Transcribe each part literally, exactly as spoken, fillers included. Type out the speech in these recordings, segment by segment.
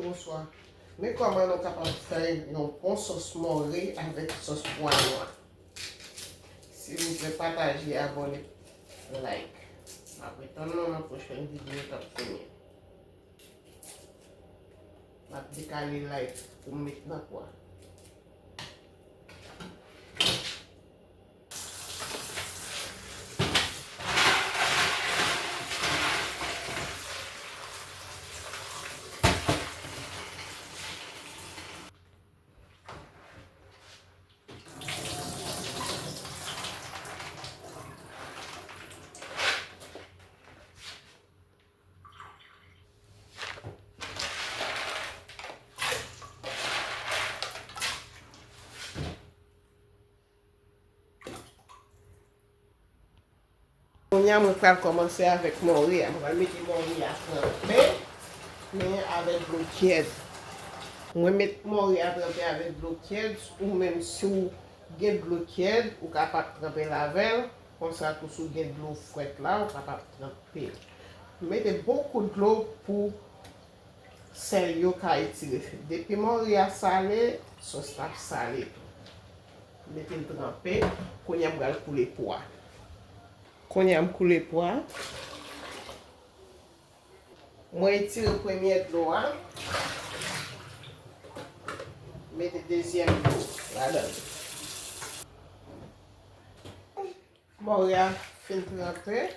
Bonswa. Men kòman nou kapab fè yon bon sòs mòri avèk sòs pwa nwa. Silvouplè, pataje, abòne, like. M ap retann nou nan pwochèn videyo k ap vini. M ap dekale lay pou m met nan pwa. Kounye a, mwen pral kòmanse avèk mòri a. Mwen pral mete mòri a tranpe, men avèk dlo tyèd. Mwen met mòri a tranpe avèk dlo tyèd, ou menm si w gen dlo tyèd, ou kapab tranpe l avè l. Konsa tou, si w gen dlo frèt la, ou kapab tranpe l. Mete bokou dlo pou sèl yo ka etire. Depi mòri a sale, sòs la ap sale tou. Mete l tranpe. Kounye a m pral koule pwa. Kounye a m koule pwa. Mwen etire premye dlo a. Mete dezyèm dlo ladan l. Mòri a fin tranpe.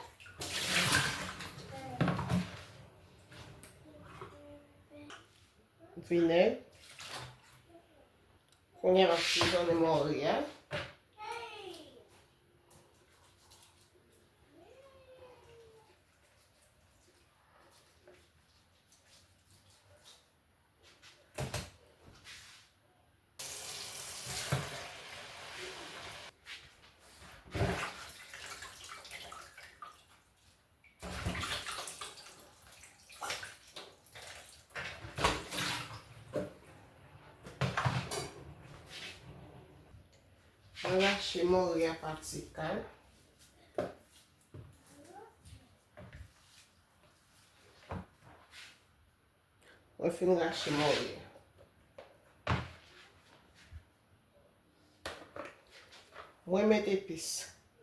Vinèg. Kounye a m ap sizonnen mòri a. Mwen rache mòri a pa ti kal. Mwen fin rache mòri a. Mwen met epis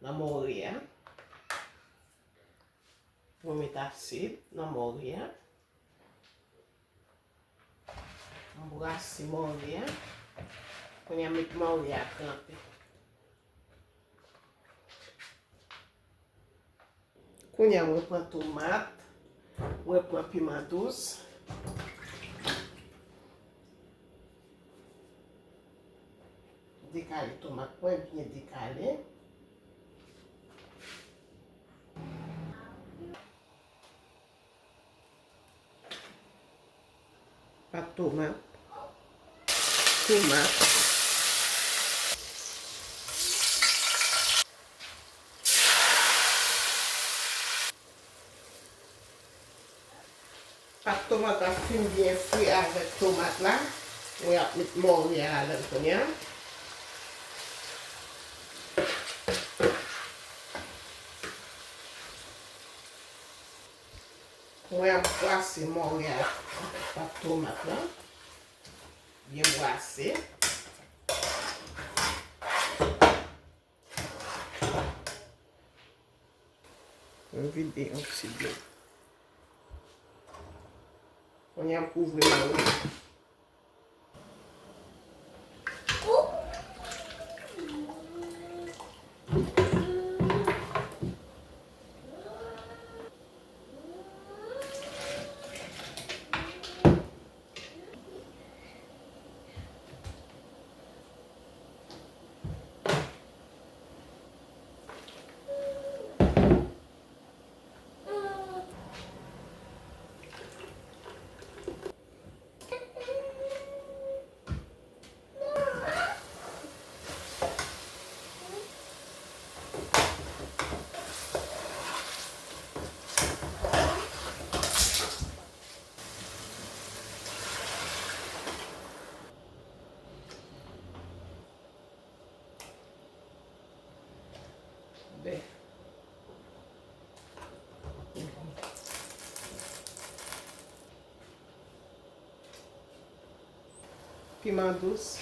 nan mòri a. Mwen met asid nan mòri a. M brase mòri a. Kounye a met mòri a tranpe. Kounye a mwen pran tomat, mwen pran piman dous. Dekale tomat mwen, byen dekale. Pat tomat. Tomat. Pat tomat la fin byen fri avèk tomat la. Mwen ap met mòri a ladan kounye a. Mwen ap brase mòri a ak pat tomat la. Byen brase. Mwen vide yon ti dlo. Kounye a m kouvri mòri a. piman dous.